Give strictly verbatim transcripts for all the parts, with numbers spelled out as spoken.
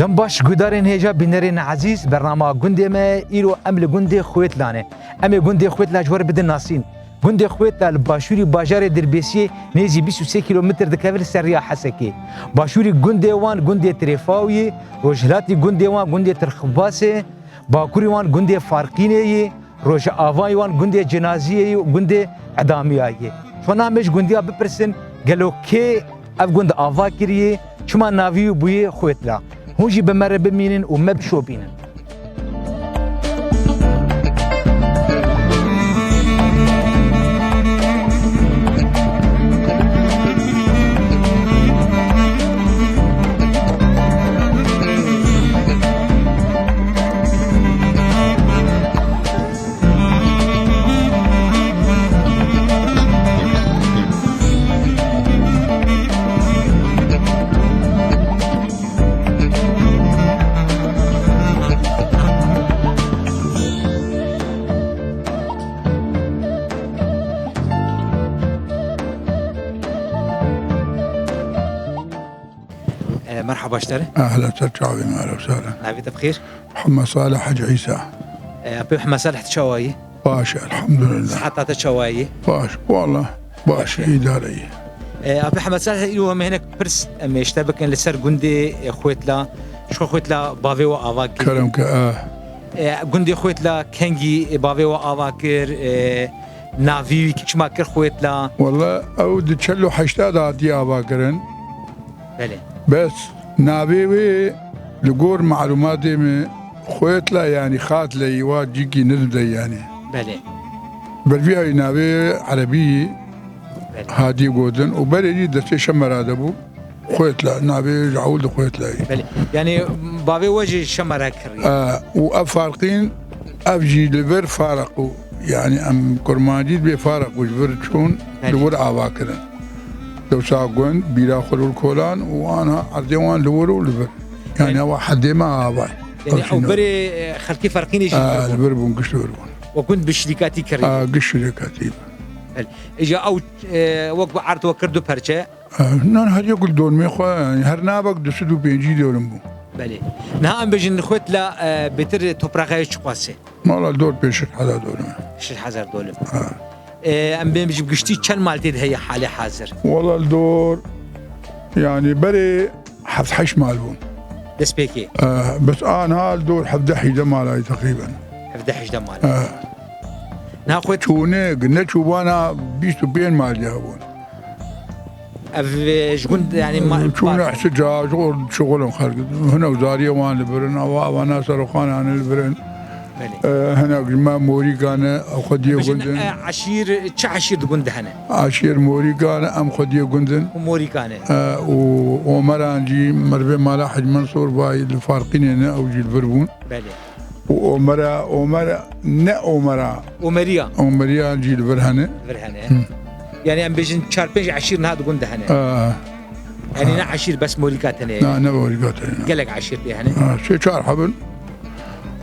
Baş guhdarên hêja bînerên ezîz, bernama gundê me îro em li gundê Xwêtla ne. Em ê gundê Xwêtla ji we re bidin nasîn. Gundê Xwêtla li başûrî bajarê Dirbêsiyê nêzî bîst û sê kîlometr dikeve li ser riya Hesekê. Başûrî gundê wan gundê Tirêfawiyê, rojhilatî gundê wan gundê Tirxibasê, bakurî wan gundê Farqînê yê, rojavayî wan gundê Cinaziyê yê û gundê Edamiya yê. Ji wan em ê ji gundiya bipirsin, gelo kê ev gund ava kiriye, çima navî wî bûye Xwêtla? Hûn jî bi me re bimînin û me bişopînin. E, merhaba ji te re. Ehlen, ser çavê me, ehlen, sehlen. Navê te bi xêr? Muhammed Salih Hecî Îsa. E, apê Muhammed Salih, tu çawa yî? Baş, elhamdülillah. Siheta te çawa yî? Baş, wallah, baş, baş e. Îdare ye. E, apê Muhammed Salih, îro em hinek pirs em ê ji te bikin li ser gundê, e, Xwêtla. Ji xwe Xwêtla bavê we ava kir. Kerem ke, e. E, gundê Xwêtla kengî, e, bavê we ava kir, e, navî wî çima kir Xwêtla? Wallah, ew di çel û heşta de hatiye ava kirin. Belê. Bes navê wê li gor malûmatê min Xwêtla, yanî Xatleyî, wa cîkî nizm de yanî. Belê. Bervî hayî navê erebî, belê, hatiye gotin û berê jî destê Şemera de bû. Xwêtla, navê ji ewil de Xwêtla ye. Belê. Yanî bavê we jî Şemera kiriye. E, û ev Farqîn, ev jî li vir Faraq bû. Yanî em kurmancî dibê Faraq bû, ji vir çûn, belê, li wir ava kirin. Dewsa gund, bîra xwe li wir kolan û anha erdê wan li wir û li vir. Yanî, belê, ewa hedê me ava ye. Yanî ew berê, e, xelkê Farqînê jî, e, li vir bûn, giş li vir bûn. We gund bi şirîkatî kiriye. E, giş şirîkatî. Belê. Îja ew, e, wek bi erd we kir du perçe. E, nan her yek li dormê xwe, yanî her navek du sed û pêncî dönüm bû. Belê. Niha em bêjin Xwêtla, e, bêtir topraxa wê çiqas e? Mala dor pê şeş hezar dönüm e. Şeş hezar dönüm. Ha. E, em bêjin bi giştî çend mal tê de heye halê hazir? Wala li dor, yanî berê heft heşt mal bûn. Destpêkê? E, bes anha li dor hevdeh hîjdeh mal heye teqrîben. Hevdeh hîjdeh mal. E. Niha Xwêt- Çûnik, neçûbana bîst û pênc mal ya bûn. Ev, e, ji gund, yanî, ma-, çûne hişt ca, ji xwe şixulin xelk. Hinek zariyê wan li vir in, ewa, ewana seroxana ne li vir in. Belê. E, hinek ji me Morîka ne, ew xwediyê gund in. Bêjin, e, eşîr, çi eşîr di gund de hene? Eşîr Morîka ne, em xwediyê gund in. Û Morîka ne. E, û Omeran jî, mervê mala Hec Mensûr vayî li Farqînê ne, ew jî li vir bûn. Belê. Û Omera, Omera, ne Omera. Omeriya. Omeriya jî li vir hene. Vir hene. Hı. Yanî em bêjin çar pênc eşîr niha di gund de hene. Aa. Yanî ne eşîr bes Morîka tenê. Na, ne Morîka tenê, na. Gelek eşîr tê hene. Ha, sê çar hebin.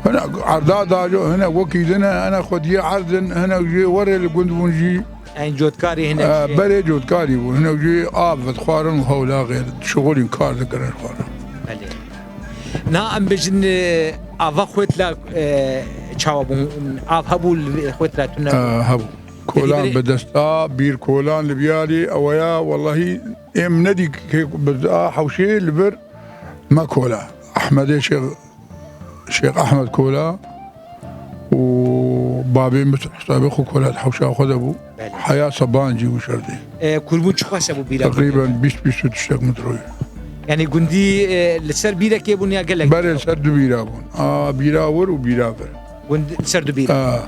Hene erda dajo, hene wekî din e, hene xwediyê erd in, hene jê werê li gund bûn jî. Em cotkarî hinek, e, jî. Berê cotkarî bûn. Hinek jî av vedixwarin û hewla xêr, şixulîn kar dikirin xwarin. Belê. Na em bêjin, e, ava Xwêtla, e, çawa bûn? Av hebû li Xwêtla tune? E, hebû. Kolan bi dest a, bîr kolan li biyalî, eweya, wellahî, êm nedî kê bi a hewşê li vir me kola. Ehmedê Şêx Şêx Ehmed kola û babê min hesabê xwe kola di hewşa xwe de bû. Belê. Heya Seban jî û şerdê. E, kurbûn çiqas hebû bîra? Teqrîben bîst, bîst û tiştek metroyê. Yanî gundî, e, li ser bîrekê bûn ya gelek? Berê ser du bîra bûn. A, bîra wir û bîra vir. Gund li ser du bîra. A.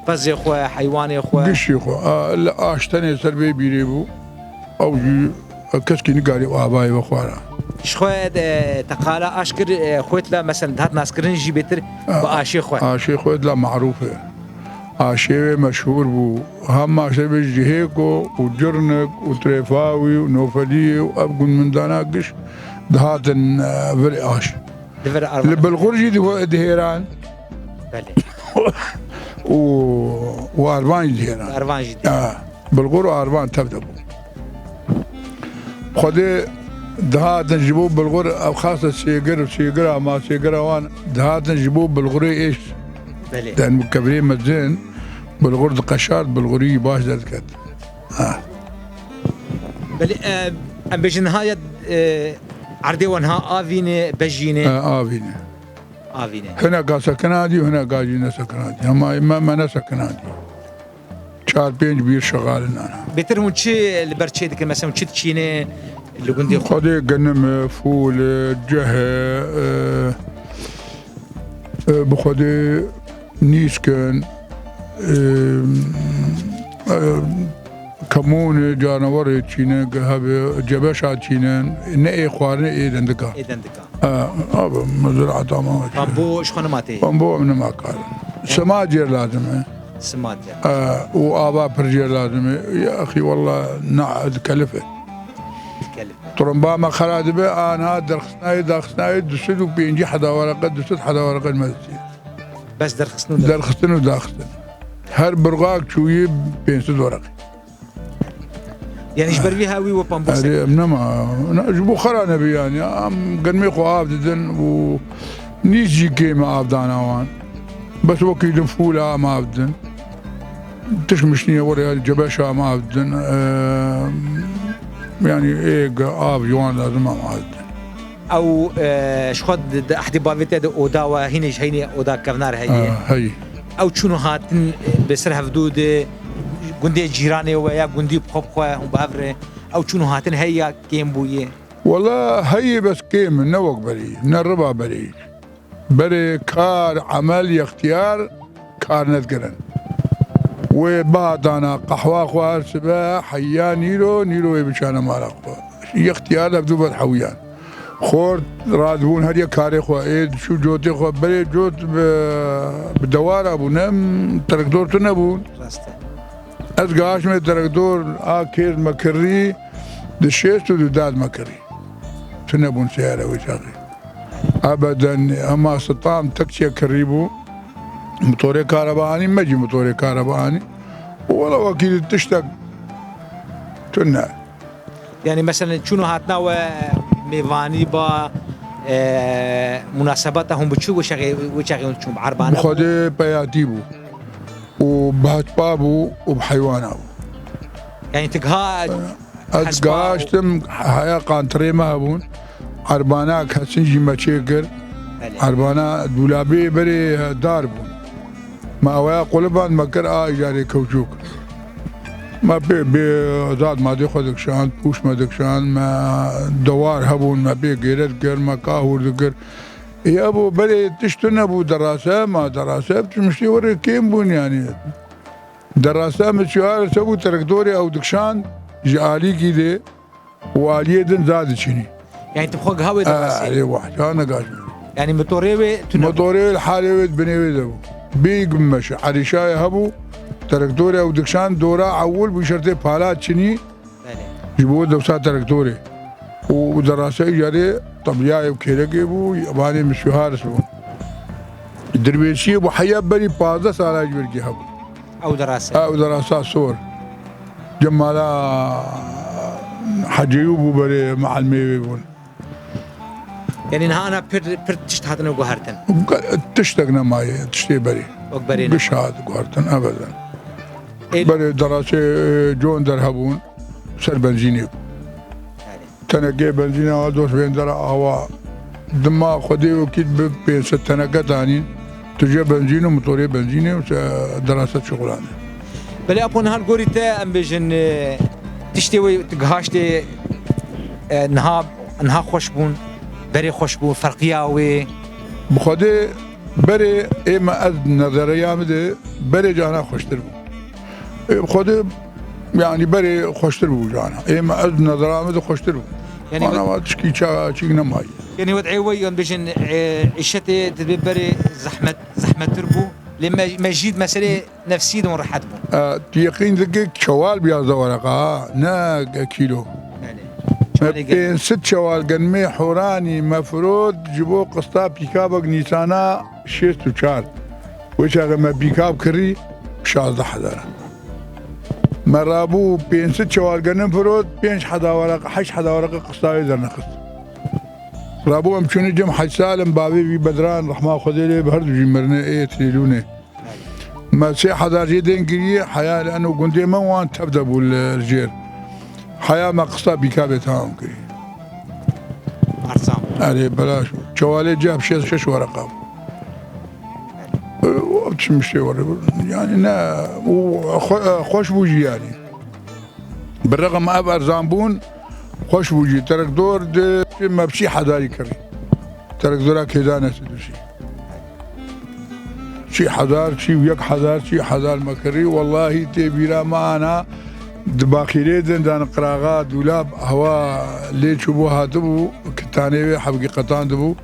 Pezê xwe, heywanê xwe. Giştî xwe. A, li aş tenê ser vê bîrê bû. Ew jî keskî nikarî avayê ve xwara. Ji xwe, e, te qala aş kir, e, Xwêtla, mesela, dihat naskirin jî bêtir bi aşê xwe. Aşê Xwêtla marûf e. Aşê wê meşhûr bû. Hema şevê Cihêko û Cirnik û Tirêfawî û Nofeliyê û ev gundmindana giş dihatin, e, vir aş. Li vir Arvan. Li Bilxur jî di-, dihêran. Belê. Û, û Arvan jî dihêran. Arvan jî dihêran. Ha, Bilxur û Arvan tev de bû. Xwedê Dihatin ji bo bilxur, ev xasa sêgir û sêgira ma sêgira wan dihatin ji bo bilxurê êş. Belê. Den kevirê mezin, bilxur diqeşart, bilxurî baş derdiket. Ha. Belê, e, em bêjin niha ya, e, erdê we niha avîne, bejîne? E, avîne. Avîne. Hineka sekinadî û hineka jî nesekinadî. Hema me, me nesekinadî. Çar pênc bîr şexalin ana. Bêtir hûn çi li ber çê dikin? Mesela hûn çi diçîne li gundê xwe? Xwedê genim e, fûl e, ceh e, e, e, bi xwedê nîsk in, e, e, kemûn e, canawerê çîne, hebe, cebeşa çîne, ne ê xwarinê ê dendika. Ê dendika. E, abi, mezrata ma. Bambu ji xwe nima tê? Bambu em nima karin. Sima cêr lazim e. Sima cêr. E, û ava pir cêr lazim e. Ya axî, walla, na, dikelif e. Dikelif. Tromba me xera dibe, a niha derxistinayê, daxistinayê, du sed û pêncî heda wereqe, du sed heda wereqe me distî. Bes derxistin û derxistin. Derxistin û daxistin. Her birxak çûyî pênc sed wereqe. Yani ji ber vî hewî we pambo. Erê, em nema. Ne, ji bo xera nebî yani. Em genmê xwe av didin û nîz jî kêm e avdana wan. Bes wekî din fûla em av didin. Tişt mişt nîne were yani cebeşa em av didin. Eee, yani ê ge-, av ji wan lazim em av didin. Ew, e, ji xwe di, di ehdê bavê te de oda we, hînê ji heynê oda kevnar heye. Ha, heyî. Ew çûn û hatin, e, bi ser hevdû de, gundê cîranê we ya gundî bi xwe bi xwe hûn bi hev re, ew çûn û hatin heye ya kêm bûye? Wela heyî bes kêm in, ne wek berî, ne riba berî. Berê kar, emel, yextiyar, kar nedikirin. Wê bihatana qehwa xwe her sibe, heya nîro, nîro wê biçane mala xwe. Yextiyar ev du ber hewiyan. Xort radibûn her yek karê xwe, ê diçû cotê xwe, berê cot bi, bi dewara bû, ne traktor tu nebûn. Rast e. Ez gihaştime traktor a kêr me kirî, di şêst û du dad me kirî. Tu nebûn seyare wê çaxê. Ebeden, ema sitam tek çiye kirî bû. Motorê kareba anî, me jî motorê kareba anî. Û wela wekî di tiştek tune. Yani, meselen, çûn û hatina we mêvanî ba, e, munasebeta hûn bi çi wê çaxê, wê çaxê hûn çûn? Bi erbane bû? Bi Xwedê peyatî bû. Û bi hespa bû û bi heywana bû. Yani, tu giha Ez hespa û gihaştim, heya qantirê me hebûn. Erbana kesin jî me çêkir. Belê. Erbana dûlabê berê dar bûn. Me awaya quliband me kir a îcarê kewçûk. Me pê bê zad madê xwe dikişand, pûş me dikişand, me dewar hebûn, me pê gêre dikir, me kahûr dikir. Ê, ebo berê tişt tune bû derase, ma derase, tu miştê were kêm bûn yani. Derasa min çû her sebû traktorê ew dikşand ji alîkî dê û aliyê din za diçînî. Yani tu xwe giha wê derasê? Erê wah, ca negaş. Yani motorê wê tune bû? Motorê li halê wê di binê wê de bû. Bîg bimeşe, erîşayê hebû, traktorê ew dikşand dora ewil bû şertê pala çinî. Belê. Ji bo dewsa traktorê. Û derasa îcarê tebliyayê û kêrekê bû, vanê Misyu Haris bû. Dirbêsiyê bû heya berî pazdeh sala ji ber kê hebû. Ew derasa. Ew derasa sor. Cemala Heceyû bû berê meelmê wê bûn. Yani niha ana pir, pir tişt hatine guhertin. Tiştek nemaye, tiştê berê. Wek berê ne. Giş hat guhertin, ebeden. Ê- Berê derasê, e, con der hebûn, ser benzînê bû. Yani. Tenekê benzîna wa dost bên dera awa. Dima Xwedê wekî bi pênc sed teneke danîn. Tu jê benzîn û motorê benzînê û se-, derasa çixulane. Belê apo niha li gorî te em bêjin, e, tiştê wê tu gihaştê, e, niha, niha xweş bûn, berê xweş bû, ferqiya wê? Bi Xwedê berê ê me ez nezereya min de berê cana xweştir bû. Ê, bi Xwedê, yani berê xweştir bû cana. Ê me ez nezera min de xweştir bû. Yani ana wet- wa tişkî ça-, çîk nemaye. Yani wet ê we yan bêjin, e, îşetê dibe berê zehmet, zehmettir bû. Lê me, me jî meselê nefsî de rehet bû. E, tu yeqîn dike çewal biyazdeh wereqa ha, ne kîlo. Belê. Me çewalê gel- pênc sed çewal genmê horanî me firot ji bo qista pîkabek Nîsana şêst û çar. Wê çaxê me pîkab kirî şazdeh hezar. Me rabû pênc sed çewar genim firot, pênc heda wereqe, heşt heda wereqe qista wê dernexist. Rabû em çûne cem Hec Salim, bavê wî Bedran, rehma Xwedê lê be, her du jî mirine, ê Têlûnê. Me sê hezar jê deng kiriye, heya li eno gundê me wan tev de bû li, li jêr. Heya me qista bîkabê tamam kiriye. Ersan. Erê, belaş. Çewalê cem şeş, şeş wereqa bû. Ew çi miştê were bû. Yani ne, û xwe-, xweş bû jî yani. Bi rexm ev erzan bûn, xweş bû jî. Terekdor di me bi sî hezarî kirî. Terekdora kêdane Sidusî. Sî hezar, sî û yek hezar, sî hezar me kirî. Wellahî tê bîra me ana di baxîrê din dan qiraxa, dûlab, hewa lê çûbû hatibû, kitanê wê hebkî qetandibû.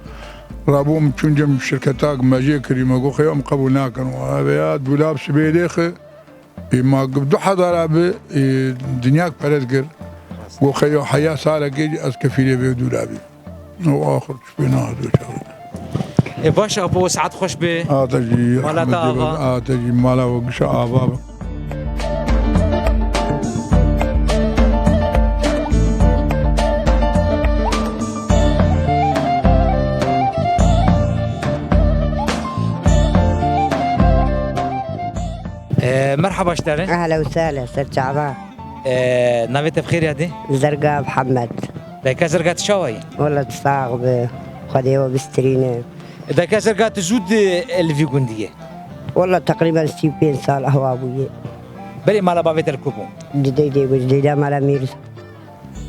Rabûm çûn cem şirketak me jê kirî, me got, "Xeyo em qebûl nakin." Ev ya dûlab sibê lêxe. Ê, ma du hezar abi, ê, dinyak pere dikir. Go xeyo heya salekê ez kefîlê vê dûlabî. O axir çi pê nahatiyo çaxê. Ê, baş apo, saet xweş bê. Ate jî, Mala te rehmetê ava. Be, ate jî mala we gişa ava be. Ee, merhaba ji te re. Ehla û sehla, ser çava. Ee, navê te bi xêr yadê? Zerga Mihemed. Dayka Zerga, tu çawa yî? Wela tu sax bi. Xwedê we bistîrîne. Dayka Zerga, tu zû di, li vî gundî yê? Wela teqrîben sî û pênc sal ehwa bûye. Berê mala bavê te li ku bû? Di deydê bû, di deyda mala Mîrza.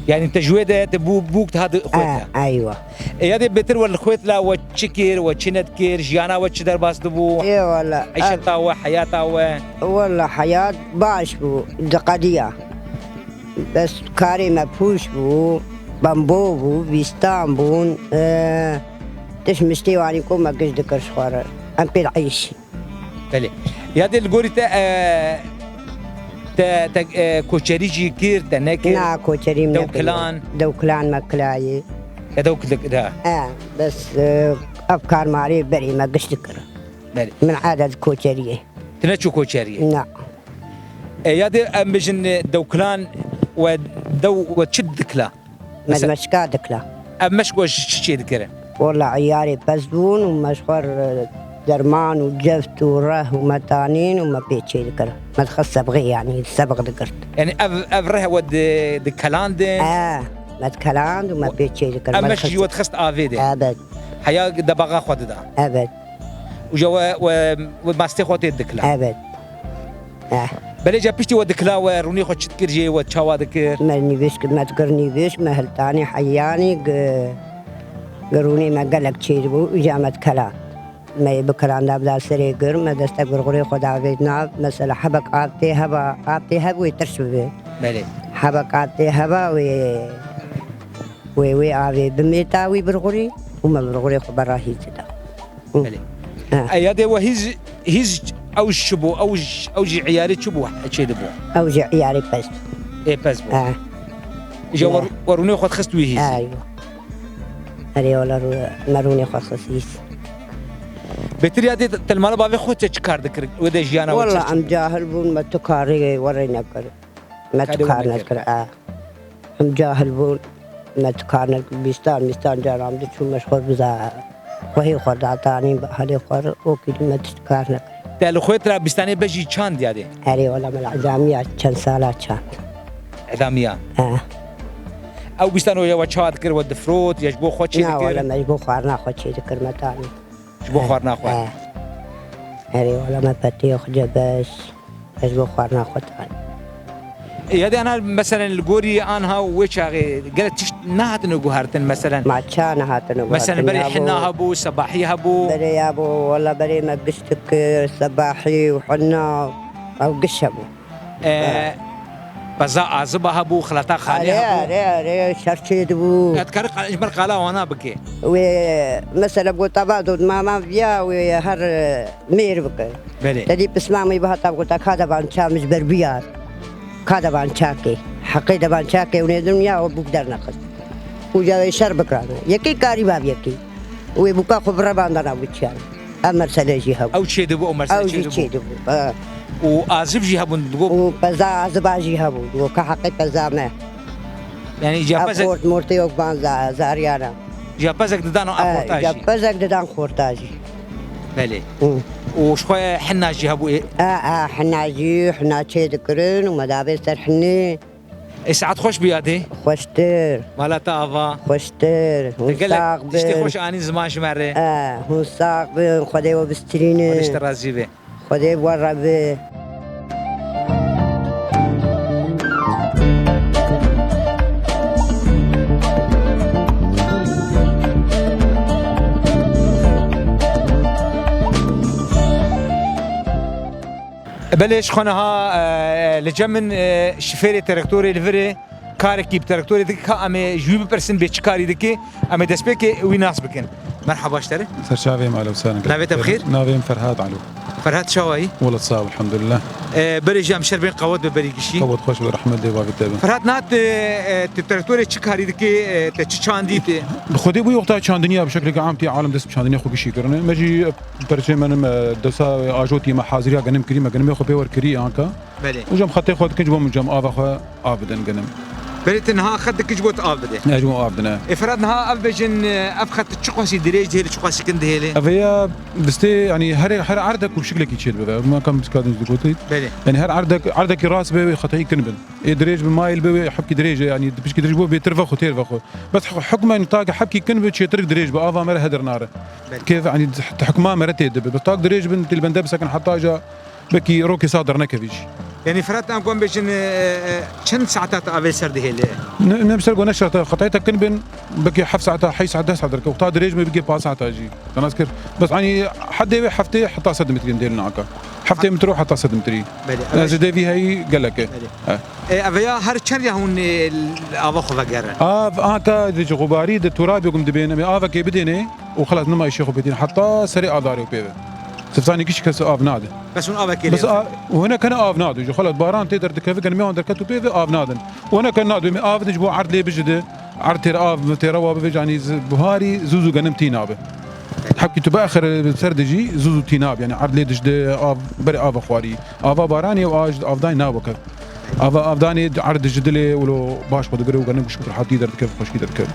Yani te ji wê de te bû, bûk dihat xwet de. E, eywa. E, ya dê bêtir we li xwet la we çi kir, we çi nedikir, jiyana we çi derbas dibû? Ê wala. Îşeta we, heyata we? Wala heyat baş bû, diqediya. Bes karê me pûş bû, bambo bû, bîstan bûn, e, tişt miştê wanî ku me giş dikir ji xwe re. Em pê dieyşîn. Belê. Ya dê li gorî te, e, te, te, e, koçerî jî kir, te nekir? Na, koçerî min nekir. Dewkilan? Dewkilan me kirayê. Te dewk dik-, da? E, bes, e, ev kar marê berê me giş dikir. Belê. Min adet koçeriyê. Tu neçû koçeriyê? Na. E, ya dê em bijin, e, dewkilan we dew we çi dikila? Me Mesela, meşka dikla. Ev meşk we ji çi çê dikirin? Wela, eyarê pez bûn û me ji xwe re derman û ceft û reh û me tanîn û me pê çê dikir. Me dixist sebxê, yanî sebx digirt. Yani ev, ev reh we di, dikelandin? E, me dikeland û me pê çê dikir. Ev meşk jî we dixist avê de? Evet. Heya debaxa xwe dida? Evet. Û ja we, we, we mastê xwe tê dikila? Evet. Eh. Belê, ca piştî we dikila, we rûnê xwe çi dikir jê, we çawa dikir? Me nîvêj kir, me dikir nîvêj, me hiltanî heyanî gi-, gi rûnê me gelek çêdibû, îca me dikela. Me yê bikilanda bida serê gir, me destek birxurê xwe davêt nav, mesela hebek av tê heba, av tê hev wê tirş bibe. Belê. Hebek av tê heba wê, wê, wê avê bimêta wî birxurê û me birxurê xwe berahî dida. Belê. Ha. E, ya dê we hîz, hîz ew ji çi bû? Ew ji, ew jî îyarê çi bû? Çê dibû? Ew jî îyarê pez. Ê pez bû. Ha. Îja we, we rûnê xwe dixist wî hîz. Ha, yo. Erê, wala rû-, me rûnê xwe dixist hîz. Bêtir ya dê te li mala bavê xwe te çi kar dikir? Wê de jiyana we çi? Wala em cahil bûn, me tu karê we rê nekir. Me tu kar nekir, a. Em cahil bûn, me tu kar nekir. Bîstan, bîstan caran diçû me ji xwe biza xwehê xwe datanîn, bi halê xwe re, wekî me tu kar nekir. Te li xwe tira bîstanê bejî çand ya dê? Erê, wela me li Edamiya çend sala çand. Edamiya? He. Ew bîstan o ya we çawa dikir, we difrot, ya ji bo xwe çê dikir? Na, wela me ji bo xwarina xwe çê dikir, me tanî. Ji bo xwarina xwe. He. Erê, wela me petê xwe cebeş. Ez ji bo xwarina xwe tan. Ya dê ana, meselen, li gorî anha wê çaxê gelek tişt nehatine guhertin, meselen. Ma ça nehatine guhertin? Meselen, berê hina hebû, sebahî hebû. Berê ya bû, wela berê me giş dikir, sebahî û hina, ew giş hebû. E, peza aziba hebû, xilata xalê hebû. Erê, erê, erê, şer çê dibû. Ya dikarî qal-, ji ber qala wana bike. Wê, mesela, gota ba dot mama viya, wê her, e, mêr bike. Belê. Te dî pismamê bihata gota, ka devan ça min ji ber biyar. Ka devan çakê. Heqê devan çakê û nêdin ya, o bûk dernexist. Û ca wê şer bikirane. Yekê karî bav yekê. Wê bûka xwe birevandana bû çiyan. Ev mesele jî hebû. Ew çê dibû, ew mesele çê dibû. Ew jî çê dibû. Ha. û azib jî hebûn, digot. Û peza aziba jî hebû, digot ka heqê peza me. Yanî Ev jiyapezek, xort mortê yok ban za-, zariyana. Jiyapezek didan û ev Eh, xorta jî. Jiyapezek didan xorta jî. Belê. Hı. Û ji xwe hinna jî hebû ê? E, e, hinna jî, hinna çê dikirin û me dabê ser hinê. Ê, saet xweş biya dê? Xweştir. Mala te ava? Xweştir. Hûn Te gelek sax tiştê bin. Xweş anîn ziman ji me re. E, hûn sax bin. Xwedê we bistrînin. Xwedê ji te razî be. Xwedê we re be. Belê, ji xwe niha, e, li cem min, e, şifêrê traktorê li vir e. Karekî bi traktorê dike, ka em ê ji wî bipirsin bê çi karî dike, em ê destpêkê wî nas bikin. Merhaba ji te re. Serçavê me, ehlen we sehlen. Navê te bi xêr? Navê min Ferhat Alo. Ferhat, çawa yî? Wela sax, elhamdulillah. E, berê jî em şer bên qewet be berî gişî. Qewet xweş be, rehmet lê bavê te bin. Ferhat, niha tu, e, tu traktorê çi karî dike, e, te çi çandî te? Bi Xwedê bû wexta çandiniya bi şekleke am tê alem dest bi çandiniya xwe gişî kirine. Me jî perçê me, e, desa ajotî me haziriya genim kirî, me genimê xwe pê wer kirî anka. Belê. Û cem xetê xwe dikin, ji bo min cem ava xwe av bidin genim. Belê, tu niha xet dikî ji bo tu av bidê? Ne, ji bo av bidin, e. Ê Ferhat, niha ev bêjin, ev xet çi qasî dirêj dihêle, çi qasî kin dihêle? Ev ya distê, yanî her, her erdek û şiklekî çê dibe. Ma kam kadın dikotî. Belê. Yanî her erdek, erdekî rast be wê xetayî kin bin. Ê dirêj bi mayil be wê hepkî dirêj e, yanî pişkî dirêj bo bêtir vexwe, têr vexwe. Bes hukmen ta ke hepkî kin be çêtir dirêj be, ava me re hedir nare. Belê. Kêf, yanî hukma me re tê dibe. Bi tak dirêj bin, têl bende bisekin heta ja Belkî rokê sa dernekevî jî. Yanî Firat, em ku em bêjin, e, e, çend saeta te avê ser dihêle? Ne, ne bi ser ku ne şerta, xetayê te kin bin, belkî heft saeta, heşt saet, deh saet derkeve. Ta dirêj me bigê panc saeta jî. Te nas kir. Bes anî hedê wê heftê heta sed metrî dihêlin anka. Heftê metro heta sed metrî. Belê, Yani ev zêde vî heyî gelek e. Belê. He. E, ev ya her çend ya hûn, e, ava xwe vegerin? Av anka di ji xubarî, di turabê gum dibên, em ê avekê bidênê û xelas nima îşê xwe bidîn. Heta serê adarê û pê ve. Siftanî kişî kes av nade. Bes hûn avekê Bes lê a-, û hinek hene av nade. Ji xelat baran tê derdikeve, genim wan derket û pê ve av nadin. Û hinek hene nade. Me av dij bo erd lê bijide. Erd têr av, têra wa bive, canî z-, buharî zû zû genim tî nabe. Hepkî tu baxir ser dijî zû zû tî nabe. Yani erd lê dijde av, berê ava xwarî. Ava baranê û aj avdayî nabe ke. Ava avdanê erd dijidilê wilo baş xwe digire û genim şikir hatî derdikeve, xweşkî derdikeve.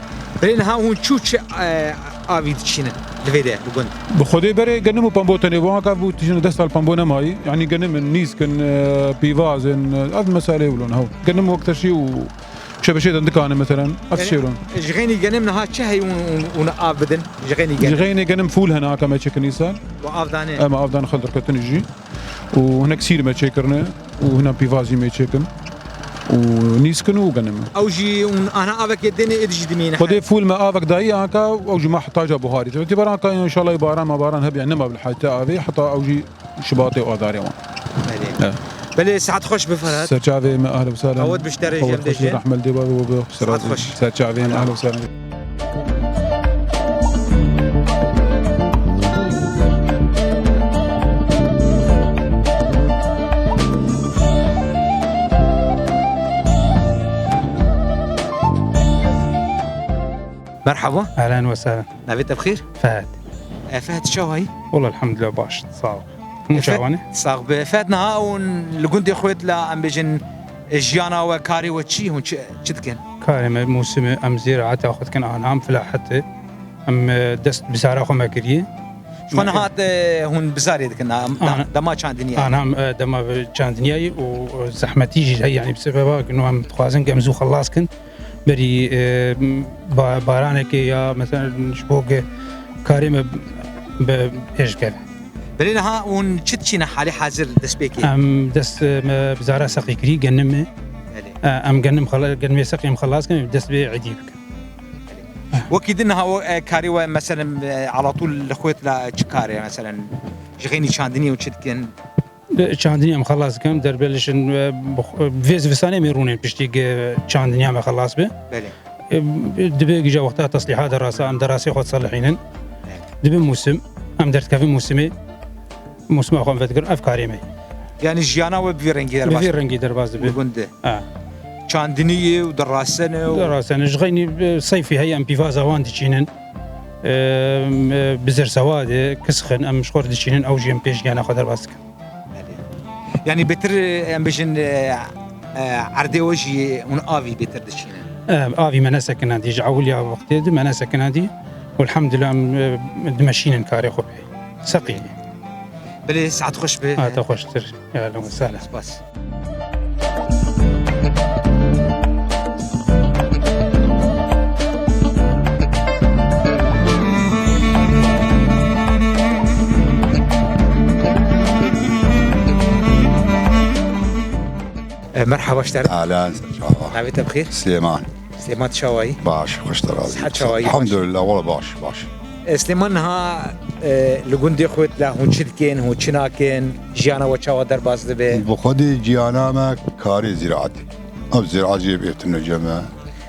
Belê niha hûn çû çi, e, avî diçînin li vê de bi gund? Bi Xwedê berê genim û pembo tenê bû, anka bû tijin dest al pembo nemayî. Yanî genim in, nîsk in, e, pîvaz in, e, ev meselê wilo niha. Genim wek teşî û çebeşê de dikane meselen. Ev Yani, şêron. Ji xeynî genim niha çi heyî hûn, hûn, hûn av bidin? Ji xeynî Ji genim. Xeynê genim fûl hene, anka me çekin îsal. Û avdanê? Em avdan xwe derketin jî. Û hinek sîr me çêkirine. Û hinan pîvazî me çêkin û nîskin û genim. Ew jî hûn ana avekê dêne êdî jî dimîne. Xwedê fûl me avek dayî anka ew jî ma hetaja buharî. Tevtî ber anka înşallah baran ma baran hebiya nema bil heta avê heta ew jî şibatê û adarê wan. Belê. Evet. Belê, saet xweş bi Ferhat. Serçavê me, ehlen we sehlen. Qewet bi ji te re jî em dêjin. Rahmet dê bavê we bi. Saet xweş. Serçavê me, ehlen we sehlen. Merhaba. Ehlen we sehlen. Navê te bi xêr? Fehd. E, Fehd, çawa yî? Wela elhamdulillah baş, sağ ol. Hûn çawa ne? Sax be. Fehd, niha hûn li gundê xwe la, em bêjin, e, jiyana we, karê we çi? Hûn çi, çi dikin? Karê me mûsim e, em ziraeta xwe dikin, anha em filahet e. Em, e, dest bizara xwe me kiriye. Xwe niha, e, hûn bizarê dikin, em, Ana. Dema çandiniyê. Anha em, e, dema çandiniyê û, e, zehmetî jî heye, yanî bi sebeba ku em dixwazin ku em zû xelas kin. Berî, e, ba-, baranekê ya, mesela, ji bo ge-, karê me bi pêş keve. Belê niha hûn çi diçîne halê hazir destpêkê? Em dest, e, me bizara seqî kirî, genim e. Belê. E, em genim xela-, genimê seqî em xelas kin, dest bê êdî bikin. Wekî din niha o, e, karê we, meselen, e, alatû li xwe la çi kar e, meselen, ji xeynî çandiniyê û çi dikin? Bi çandinî em xelas dikin, derbelişin, e, bi xwe-, vê zivistanê em ê rûnên piştî ge çandiniya me xelas be. Belê. E, dibe gija wexta teslîha derasa, em derasê xwe diselihînin. Belê. Dibe mûsim, em derdikevin mûsimê, mûsima xwe em vedigirin, ev karê me. Yanî jiyana we bi vî rengî Bi derbas vî rengî derbas dibe. Li gund e. Ha. Çandiniyê û derasene û Derasene, ji xeynî, e, seyfî heye, em pîvaza wan diçînin. E, e, bizir sewade, kisxin, em ji xwe re diçînin, ew jî em pê jiyana xwe derbas dikin. Belê. Yanî bêtir, e, em bêjin, e, e, erdê we jî hûn avî bêtir diçînin? E, avî me nesekinandî, ji ewiliya wextê di me nesekinandî. Elhamdulillah, em, e, dimeşînin karê xwe pê. Seqî. Belê, saet xweş be. Ha, te xweştir. Ya, ehlen we sehlen. Spas. E, merhaba, ji te re. Ehlen, çawa? Navê te bi xêr? Silêman. Silêman, tu çawa yî? Baş, xweş te razî. Sihet çawa yî? Elhamdulillah, wela baş, baş. E, Silêman, niha, e, li gundê xwe de hûn çi dikin, hûn çi nakin, jiyana we çawa derbas dibe? Bi xwedê jiyana me karê ziraetê. Ev ziraet jê bêtine cem me.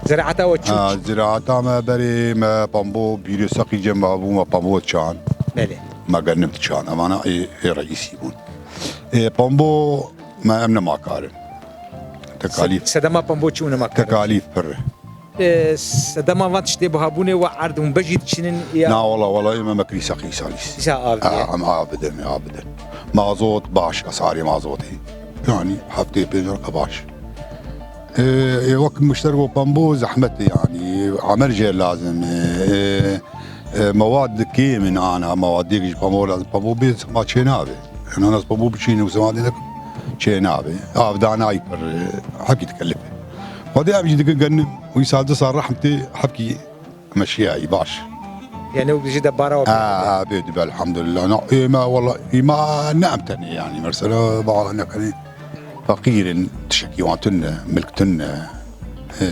Ziraeta we çi? Ha, ziraeta me berê me pambo bîrê seqî cem me bû, me pambo çan. Belê. Me genim çan. Emana ê, ê reîsî bûn. Ê, pambo me em nema karin. Tekalîf. Se-, sedema pambo çi û nema karin? Tekalîf pir e. E, sedema van tiştê buhabûnê we erd hûn bejî diçînin ya? Na, wala, wala, ê me mekrî seqî salîs. Îsa av Ha, ye. Em av bidin, av bidin. Mazot baş, esarê mazotê. Yanî heftê pênc roka baş. E, e, wek muştergo pambo zehmet e yanî. Emer jê lazim e. E, e, mewad kêm in ana, mewad dêk ji pambo lazim. Pambo bê sema çê nabe. Yanî nas pambo biçîne û sema dê nekin çê nabe. Avdanayî pir, e, hepkî dikelif e. Xwedê em jî dikin genim, wî sal du sal rehmtê hepkî meşiyayî baş. Yani o jî de bara o. Ha, ha, bê dibe elhamdulillah. Na, ê me wala, ê me ne em tenê yani. Mesela, ba ne kenê. Feqîr in, tişekî wan tune, milk tune. E,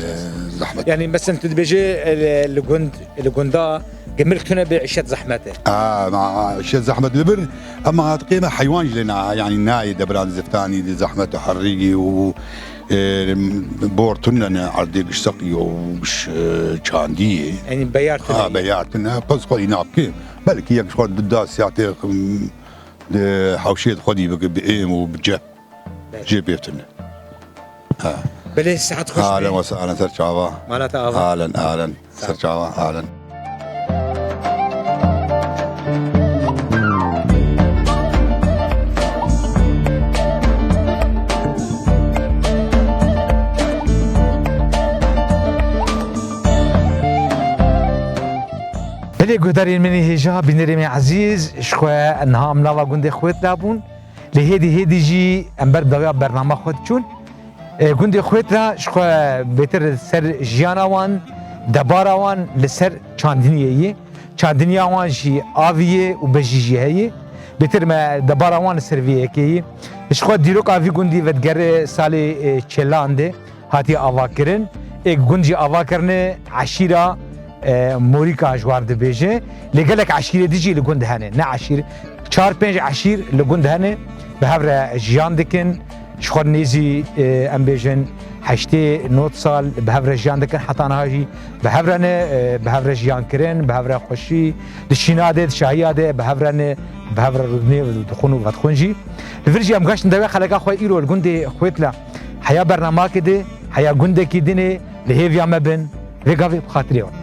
zehmet. Yani mesela tu dibêje, e, li gund, li gunda gemir tune bê, îşet zehmet e. A, ma, îşet zehmet li bir, ama hat qême heywan jî lê na, yani nayê debiran ziftanî di zehmet û herrîgî û, e, bor tune ne erdê giş seqî û giş, e, çandî. Yani beyar tune. Ha, beyar tune, pez xwe îna bikê. Belkî yek ji xwe bi da siyatê, di hewşê xwe dî bike bi êm û bi cep. Belê. Jê bêtin. Ha. Belê, saet xweş be. Alen wesa, alen ser çava. Mala te ava. Alen, alen. Sağ ol. Ser çava, alen. Belê guhdarên min ê hêja, bînerê min ezîz, ji xwe niha em nava gundê Xwêtla bûn. Lê hêdî hêdî jî em ber bi dawiya bernama xwe diçûn. E, gundê Xwêt re ji xwe bêtir ser jiyana wan, debara wan li ser çandiniyê yê. Çandiniya wan jî avî yê û bejî jî heye. Bêtir me debara wan li ser vê yekê yê. Ji xwe dîroka vî gundî vedigere salê, e, çelan de. Hatiye avakirin. Ê gund jî ava kirine eşîra, e, Morîka ji wan dibêje. Lê gelek eşîrê din jî li gund hene. Ne eşîr, çar pênc eşîr li gund hene. Bi hev re jiyan dikin. Ji xwe nêzî, e, em bêjin heştê nod sal bi hev re jiyan dikin. Heta niha jî bi hev re ne, e, bi hev re jiyan kirin, bi hev re xweşî. Di şîna de, di şahiya de bi hev re ne, bi hev re rûdinê dixwin û vedixwin jî. Li vir jî em gaştin dewê xeleka xwe îro li gundê Xwêtla. Heya bernamake de, heya gundekî dinê li hêviya me bin, vê gavê bi xatirê wan.